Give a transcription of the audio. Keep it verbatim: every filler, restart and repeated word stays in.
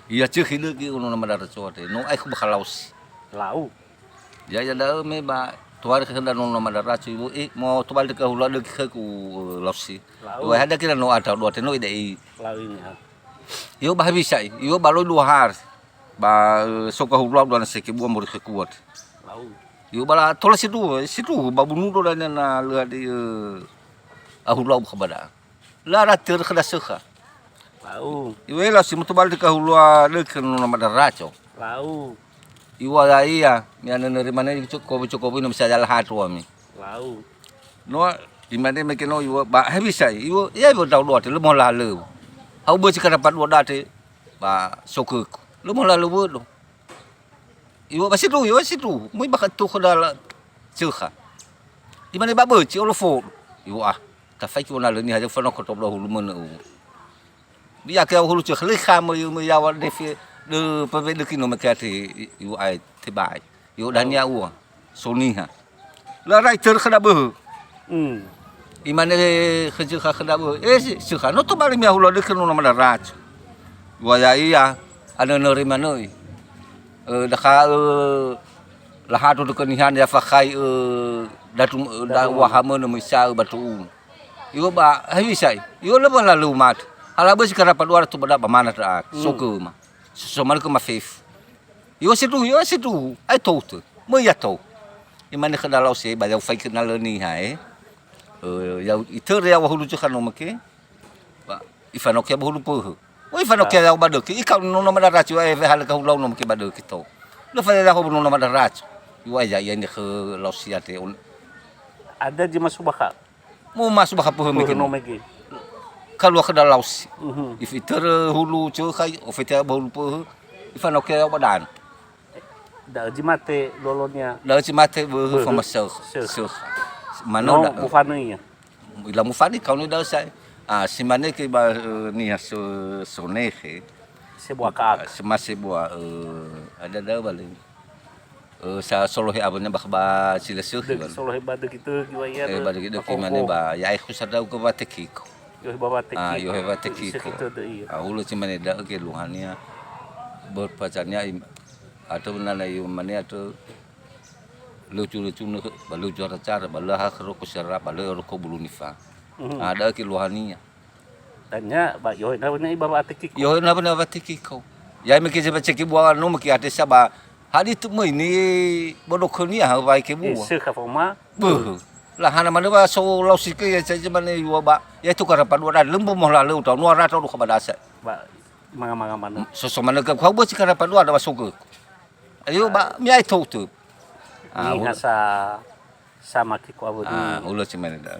Ia cekhi döki ono na madara coa te. No ai khu bakha laosi. Lau. Ya, ya da'ö me ba tohare khö da nono madara coa iwo, eh, mo tobali döki ahulua döki khöku, eh, laosi. Lau. Iwo hada kira no ada dua te no ida i. Lau ini ha. Iwo ba habisa i. Iwo ba loi dua hari. Ba, eh, soka ahulua dua na seke bua mori khöku wat. Lau. Iwo ba la tola situ, situ ba bunudo dania na lö hadi, eh, ahulua bu khabada. La ra törö khöda sökha. Lau. Iwe la si motobali döki ahulua döki nono madara coa. Lau. Iwa ya'ia, me anönöri mane cokowi-cokowi no bisa yala hatu ami. Lau. No, imane mege no iwa, ba, he bisa, iwa, ya iwa da'ö dua te, lö mola lö. Hau bösi karapa dua date, ba, soköku. Lö mola lö wödo. Iwa ba situ, iwa situ. Moi bakha tu khöda la sökha. Imane ba bösi olo fodu. Iwa ah. Tafaiki ona lö niha, fano ko toblo hulu mönö u. Ia ke hulu sökha lö kha möi, möi yawa defe, de pebe de kino me ke ate iwa ai tebai. Iwa dania ua. So niha. La rai tör khöda böhö. Hmm. Imane khö sökha khöda böhö. Eh, si, sökha. No tobali mi ahulua döki nono madara coa. Wa ya'ia, anönöri manö i. Eh, dakha, eh, lahadu döki niha ya fakhai, eh, datu, eh, da waha mönö möi sa'ö ba tu'u. Iwa ba, hewisa i. Iwa lö ba lalö umat. Hala bösi karapa dua ratu ba da ba mana ta. Hmm. Sogö ma. So, so manö ke ma fefu. Yo seduhu, yo seduhu, ai tou tö. Möi ya tou. Imane khöda laosi ba ya'o faikö na lö niha, eh. Eh, ya'o itörö ya'o ba hulu coa no make. Ba, ifanokia ba hulu pöhö. Oh, ifanokia ya'o ba döki. Ikau nono madara coa, eh, halö ka hulau no make ba döki tou. Lö fa ya'o ba nono madara coa. Yo ai ya, ya ini khö laosi ate on. Ada zi masu bakha. Mo masu bakha pöhö mege. Pöhö no mege. Kalua khöda laosi. Mhm. If itörö hulu coa khai, ofete ba hulu pöhö, ifanokia ya'o ba dan. Da'ö zi mate lolonia. Da'ö zi mate böhö. Böhö. Fama sö-, sö-, sö-, mano no da'ö. Mufanö ia. Ila mufanö kau ni da'ö sae. Ah, si mane ke ba, eh, niha so-, sonehe. Sebua ka'ak. Ah, sema sebua, eh, ada da'ö bale. Eh, sa solohe awönia ba, ba si lö sökhi. Döki bale. Solohe ba döki tögi wa ia. Eh, ba döki tögi mane ba, ya'e khu sadau ke wate kiko. Yohe ba wate kiko. Ah, yohe wate kiko. Seki tödö ia. Ah, hulö si mane da'ö ke luhania. Berpacanya im-, atau nana yu mane atau lucu-lucu ne, ba lucu cara-cara, ba lö ha roko sera, ba lö roko bulu nifa. Mhm. Ah, da'ö ke luhania. Dania ba yohe na wene iba wate kiko. Yohe na wene wate kiko. Ya me ke jeba ceki bua no me ke ate sa ba hadi tu möi ni bodo khönia ha wai ke bua. Eh, sö kha foma. Böhö. La hana mane ba so laosi ke ya caca mane yua ba. Ya tu karapa dua dan lembo mo la leu tau no rata do khabadasa. Ba manga-manga mane. So, so mane ke kau bösi karapa dua ada ba so ke. Ayo ba mi ai tou tu. Ah, niha sa, sa make ko awö ni. Ah, hulö si mane da.